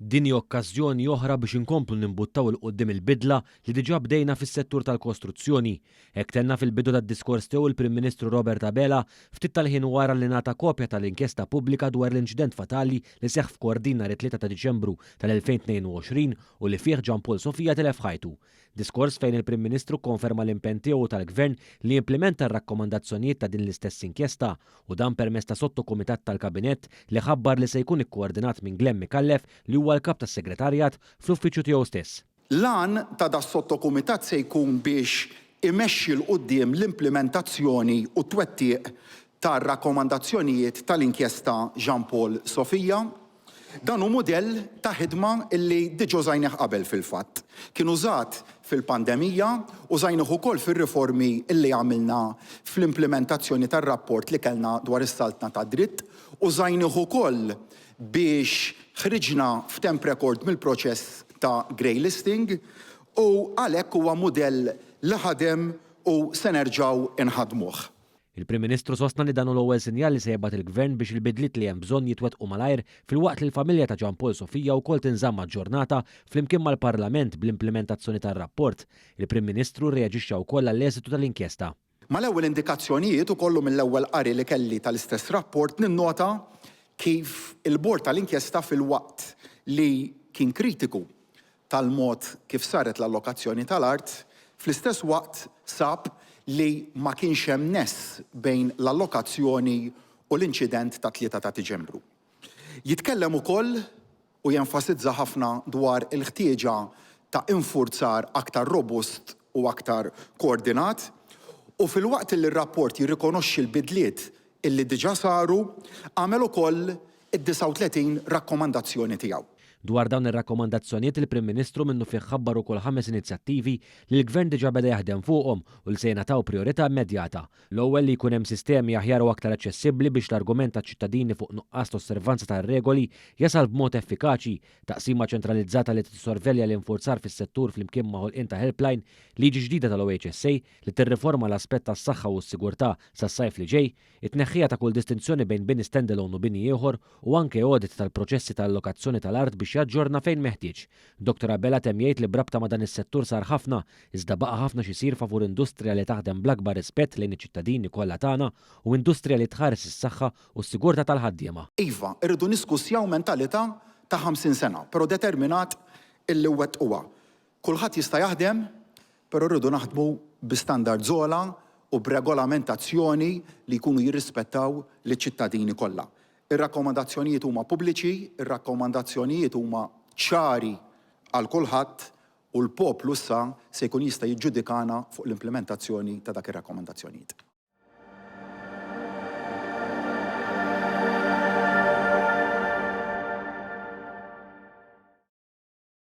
Din hi okkażjoni oħra biex inkomplu nimbuttaw 'il quddiem il-bidla li diġà bdejna fis-settur tal-kostruzzjoni. Hekk tenna fil-bidu tad-diskors tiegħu l-Prim Ministru Robert Abela ftit tal-ħin wara li ngħata kopja tal-inkjesta pubblika dwar l-inċident fatali li seħħ f'Kordin nhar it-Tlieta ta' Diċembru tal-2022 u li fih Jean Paul Sofia tilef ħajtu. Diskors fejn il-Prim Ministru kkonferma l-impenn tiegħu u tal-Gvern li jimplimenta r-rakkomandazzjonijiet ta' din l-istess inkjesta u dan permezz ta' sottokumitat tal-Kabinett li ħabbar li se jkun ikkoordinat minn Glenn Micallef li huwa l-Kap tas-Segretarjat fl-uffiċċju tiegħu stess. L-għan ta' das-sottokumitat se jkun biex imexxi 'l quddiem l-implimentazzjoni u t-twettiq tar-rakkomandazzjonijiet tal-inkjesta Jean Paul Sofia. Dan hu mudell ta' ħidma li diġa użajnih qabel fil-fatt. Kien użat fil-pandemija, użajnih ukoll fir-riformi li għamilna fl-implimentazzjoni tar-rapport li kellna dwar is-saltna tad-dritt, użajnih ukoll biex ħriġna f'temp rekord mill-proċess ta' grey listing u għalhekk huwa mudell li ħadem u se nerġgħu nħaddmuh. Il-Prim Ministru sostna li dan hu l-ewwel sinjal li se jibgħat il-Gvern biex il-bidliet li hemm bżonn jitwettqu malajr filwaqt li l-familja ta' Jean Paul Sofia wkoll tinżamm aġġornata flimkien mal-Parlament bl-implimentazzjoni tar-rapport. Il-Prim Ministru rreaġixxa wkoll għall-eżitu tal-inkjesta. Mal-ewwel indikazzjonijiet ukoll u mill-ewwel qari li kelli tal-istess rapport ninnota kif il-Bord tal-Inkjesta filwaqt li kien kritiku tal-mod kif saret l-allokazzjoni tal-art, fl-istess waqt sab li ma kienx hemm ness bejn l-allokazzjoni u l-inċident tat-Tlieta ta' Diċembru. Jitkellem ukoll u jenfasizza ħafna dwar il-ħtieġa ta' infurzar aktar robust u aktar koordinat u filwaqt li r-rapport jirrikonoxxi l-bidliet illi diġà saru, għamel ukoll id-39 rakkomandazzjoni tiegħu. Dwar dawn ir-rakkomandazzjonijiet il-Prim Ministru minnufih ħabbar ukoll ħames inizjattivi li l-Gvern diġà beda jaħdem fuqhom u li se jingħataw prijorità immedjata. L-ewwel li jkun hemm sistemi aħjar u aktar aċċessibbli biex l-argument taċ-ċittadini fuq nuqqas ta' osservanza tar-regoli jasal b'mod effikaċi, taqsima ċentralizzata li tissorvelja l-infurzar fis-settur flimkien ma' ħolqien ta' helpline, liġi ġdida tal-OHSA li tirriforma l-aspett tas-saħħa u s-sigurtà sas-sajf li ġej, it-tneħħija ta' kull distinzjoni bejn bini standalone u bini ieħor u anke audit tal-proċessi ta' allokazzjoni tal-art biex jaġġorna fejn meħtieġ. Dottor Abela temm jgħid li b'rabta ma' dan is-settur sar ħafna, iżda baqa' ħafna x'isir favur industrija li taħdem bl-akbar rispett lejn iċ-ċittadini kollha tagħna u industrija li tħares is-saħħa u s-sigurtà tal-ħaddiema. Iva, irridu niskussjaw mentalità ta' 50 sena, però determinat illi wettquha. Kulħadd jista' jaħdem, però rridu naħdmu bi standards ogħla u b'regolamentazzjoni li jkunu jirrispettaw liċ-ċittadini kollha. Ir-rakkomandazzjonijiet huma pubbliċi, ir-rakkomandazzjonijiet huma ċari għal kulħadd u l-poplu issa se jkun jista' jiġġudikana fuq l-implimentazzjoni ta' dak ir-rakkomandazzjonijiet.